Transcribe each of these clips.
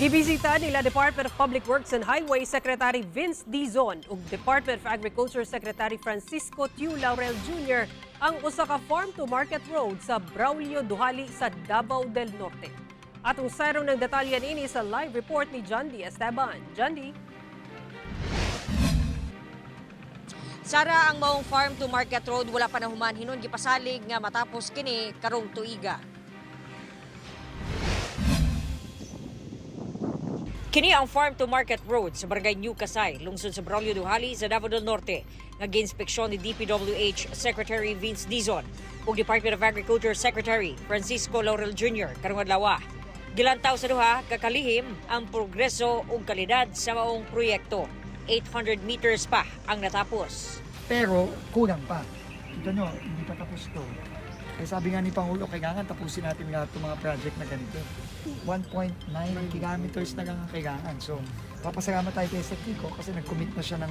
Gibisita nila Department of Public Works and Highway Secretary Vince Dizon ug Department of Agriculture Secretary Francisco Tiu Laurel Jr. ang usa ka farm to market road sa Braulio Duhali sa Davao del Norte. Atong sayron ng detalye niini sa live report ni John D. Esteban. John D. Sara, ang maong farm to market road wala pa nahuman, hinon gipasalig nga matapos kini karong tuiga. Kini ang farm to market road sa Barangay New Kasay, lungsod sa Braulio Duhali sa Davao del Norte, nga giinspeksyon ni DPWH Secretary Vince Dizon ug Department of Agriculture Secretary Francisco Laurel Jr. karong adlaw. Gilantaw sa duha kakalihim ang progreso ug kalidad sa maong proyekto. 800 meters pa ang natapos. Pero kulang pa. Kita nyo, hindi pa tapos to. Kaya sabi nga ni Pangulo, kailangan tapusin natin lahat ng mga project na ganito. 1.9 kilometers na lang ang kailangan. So, papasalamat tayo kay Sec Nico kasi nag-commit na siya ng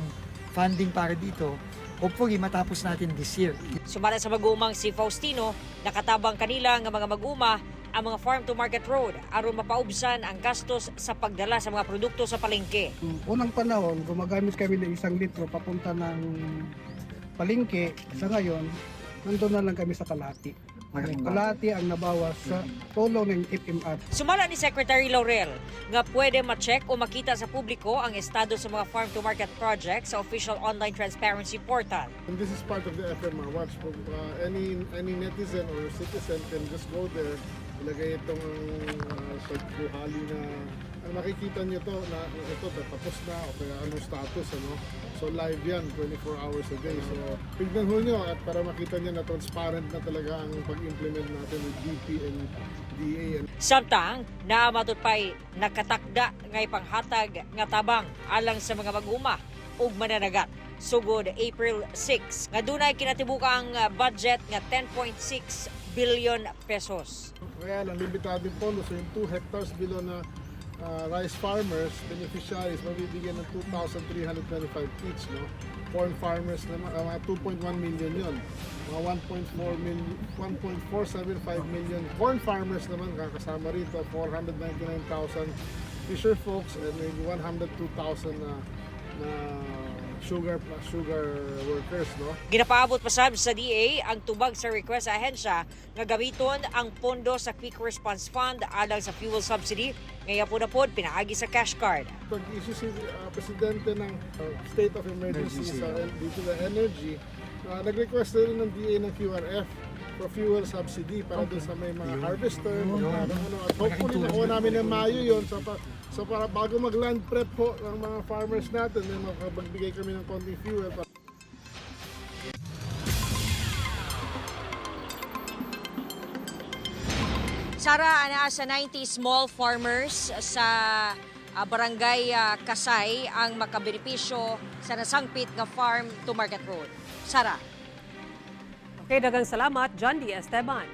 funding para dito. Hopefully, matapos natin this year. Sumala sa mag-uumang si Faustino, nakatabang kanila nga mga mag-uuma ang mga farm to market road aron mapaubsan ang gastos sa pagdala sa mga produkto sa palengke. Unang panahon, gumagamit kami ng 1 litro papunta ng palengke. Sa ngayon, nandun na lang kami sa kalahati. Malaking bagay. Kalahati ang nabawas sa tulong ng FMR. Sumala ni Secretary Laurel nga pwede ma-check o makita sa publiko ang estado sa mga farm to market project sa official online transparency portal. And this is part of the FMR Watch. Any netizen or citizen can just go there, ilagay itong pagbuhali na ang makikita nyo to na ito tapos na o kaya anong status, ano. So live yan 24 hours a day. So tignan ho nyo at para makita nyo na transparent na talaga ang pag-implement natin with DP and DA. Samtang naa pa'y nakatakda nga ipanghatag nga tabang alang sa mga mag-uma ug mananagat sugod April 6 nga dunay kinatibukang budget nga 10.6 billion pesos. Kaya lang, limitado yung pondo. So yung 2 hectares below na rice farmers, beneficiaries, mabibigyan ng 2,325 each, no? Corn farmers naman, mga 2.1 million yun. Mga 1.4 million, 1.475 million corn farmers naman kakasama rito, 499,000 fisher folks and maybe 102,000 na sugar workers, no? Ginapaabot pasab sa DA ang tubag sa request sa ahensya nga gamiton ang pondo sa Quick Response Fund alang sa fuel subsidy nga po na pod pinaagi sa cash card. Pag-issue si Presidente ng state of emergency, Emergency. sa dito sa energy, nag-request na rin ng DA ng QRF for fuel subsidy para doon sa may mga harvester, mga ano, at hopefully nakuha namin ng Mayo yon so para bago mag-land prep po ng mga farmers natin, may makapagbigay kami ng konting fuel para Sara, anaa sa 90 small farmers sa Barangay Kasay ang makabenepisyo sa nasangpit nga farm to market road. Sara. Okay, daghang salamat, John D. Esteban.